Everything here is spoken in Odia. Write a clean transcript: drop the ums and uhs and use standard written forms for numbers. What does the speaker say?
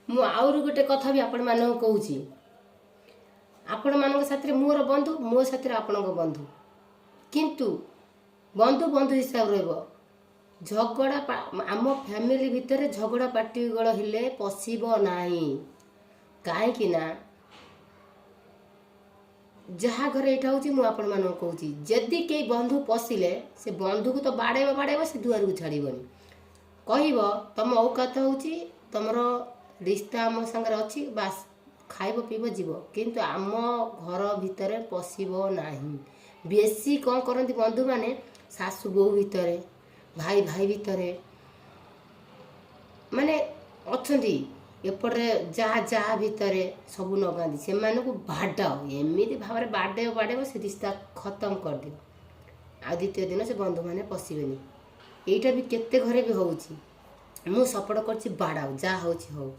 ମୁଁ ଆହୁରି ଗୋଟେ କଥା ବି ଆପଣମାନଙ୍କୁ କହୁଛି। ଆପଣମାନଙ୍କ ସାଥିରେ ମୋର ବନ୍ଧୁ, ମୋ ସାଥିରେ ଆପଣଙ୍କ ବନ୍ଧୁ, କିନ୍ତୁ ବନ୍ଧୁ ବନ୍ଧୁ ହିସାବରେ ରହିବ। ଝଗଡ଼ା ଆମ ଫ୍ୟାମିଲି ଭିତରେ ଝଗଡ଼ା ପାଟିଗୋଳ ହେଲେ ପଶିବ ନାହିଁ। କାହିଁକି ନା ଯାହା ଘରେ ଏଇଟା ହେଉଛି, ମୁଁ ଆପଣମାନଙ୍କୁ କହୁଛି, ଯଦି କେହି ବନ୍ଧୁ ପଶିଲେ, ସେ ବନ୍ଧୁକୁ ତ ବାଡ଼େଇବ ବାଡ଼େଇବ, ସେ ଦୁଆରକୁ ଛାଡ଼ିବନି। କହିବ, ତମ ଔକାତ ହେଉଛି, ତମର ରିସ୍ତା ଆମ ସାଙ୍ଗରେ ଅଛି, ବାସ୍ ଖାଇବ ପିଇବ ଯିବ, କିନ୍ତୁ ଆମ ଘର ଭିତରେ ପଶିବ ନାହିଁ। ବେଶୀ କ'ଣ କରନ୍ତି ବନ୍ଧୁମାନେ, ଶାଶୁ ବୋହୂ ଭିତରେ, ଭାଇ ଭାଇ ଭିତରେ, ମାନେ ଅଛନ୍ତି ଏପଟରେ ଯାହା ଯାହା ଭିତରେ ସବୁ ଲଗାନ୍ତି। ସେମାନଙ୍କୁ ବାଡ଼ାଅ, ଏମିତି ଭାବରେ ବାଡ଼େଇବ ବାଡ଼େଇବ, ସେ ରିସ୍ତା ଖତମ କରିଦିଅ। ଆଉ ଦ୍ୱିତୀୟ ଦିନ ସେ ବନ୍ଧୁମାନେ ପଶିବେନି। ଏଇଟା ବି କେତେ ଘରେ ବି ହେଉଛି। ମୁଁ ସପୋର୍ଟ କରୁଛି, ବାଡ଼ାଅ, ଯାହା ହେଉଛି ହଉ।